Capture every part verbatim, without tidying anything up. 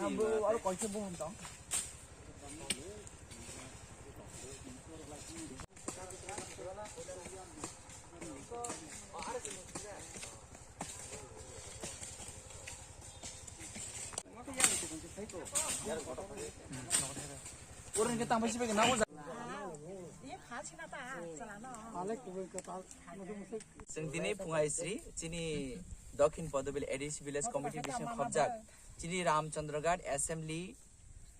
Bo aro koise bo hwn tong. Orang kita tambah sih pengen aku. Chwng tini phungai sri chini Dokhin Podobil A D C Village Committee bising khobjak chini Ramchandraghat Assembly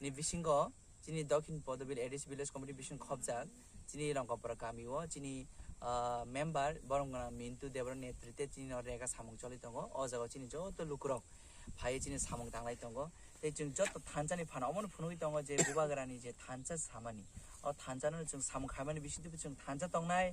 ni bisingo chini Dokhin Podobil A D C Village Committee bising khobjak chini Rongkapura kami o chini, ah, member Boromgana Mintu Debra netrite chini no rega samung choli tongo. O jaga chini joto lukurok phai chini samung tanglai tongo. Tei chwng joto thansa ni phano omono phunugwi tongo je Bubagrani je thansa samani, o thansa no chwng samung khaimani bisingtwi chwng thansa tongnai.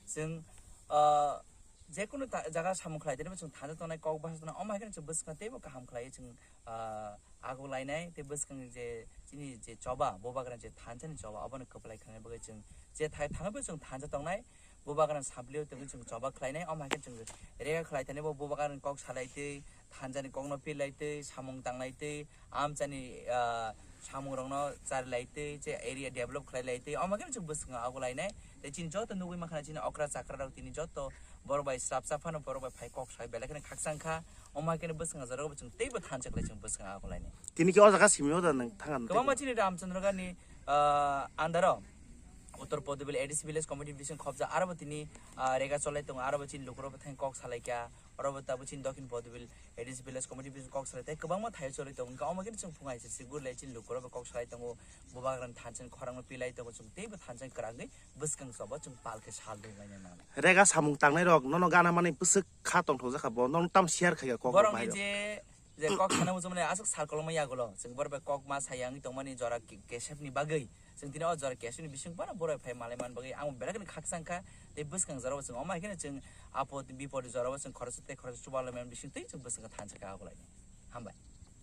Chwng, ah, jekunu ta-, jaga samung khlai tei chwng thansa tongnai, kok basa tongnai, omo hai kheno chwng bwskango teibo kaham khlai chwng, ah, ago lainai tei bwskang je chini je choba Bubagrani je thansa ni choba obono kwplai khlaina bagwi chwng je thai thangwi chwng thansa tongnai. Bubagrani saplio tongwi chwng choba khlainai, omo hai khe chwng rega khlai thani bo Bubagrani kok salai tei thansa ni kokno pilai tei samung tanglai tei amchani, ah, samung rokno chari lai tei je area develop khlai lai tei omo hai khe chwng bwskango ago lainai. Tei chini joto nugwi mankha chini okra chakra rok tini joto borok bai swrapsa phano borok bai phai kok sai belai kheno khakchang kha. Omo hai khe bwskango jorao bo chwng teibo thansa khlai chwng bwskango ago lainai. Tini khe o jaga simi o da nang thang kwbangma tei chini Ramchandraghat ni, ah, under o Uttor Podobil A D C Village Committee bising khobjak, aro bo tini, ah, rega cholai tongo, aro bo chini lukurok bo thang kok salai kha, oro bo tabuk chini Dokhin Podobil A D C Village Committee bising kok salai tei kwbangma thai cholai tongo. Wngkha omo khe chwng phungai se sigur lai chini lukurok bo kok salai tongo, Bubagrani thansa ni khorang no pilai tongo, chwng teibo thansa kwrangwi bwskang chobo chwng pal khe sal rwlaina nangnai. Rega samung tangnai rok nono gana mani bwswk kha tongthok jakha bo, nono tam share khai kha kok borok rok ni bahai rok. Je je kok sana muchung mani aswk sal koloma yagulo. Chwng borok bai kok ma saya wngwi tongmani jora ke-, kesep ni bagwi. Chwng tini o jora kesep ni bising bono borok phai malai man bagwi. Ang belai kheno khakchang kha. Tei bwskang jora o chwng omo hai kheno chwng apod bipod jora o chwng khoroksa tei khoroksa chubalai man bising tei chwng bwskang thansa kha ago lainai. Hambai.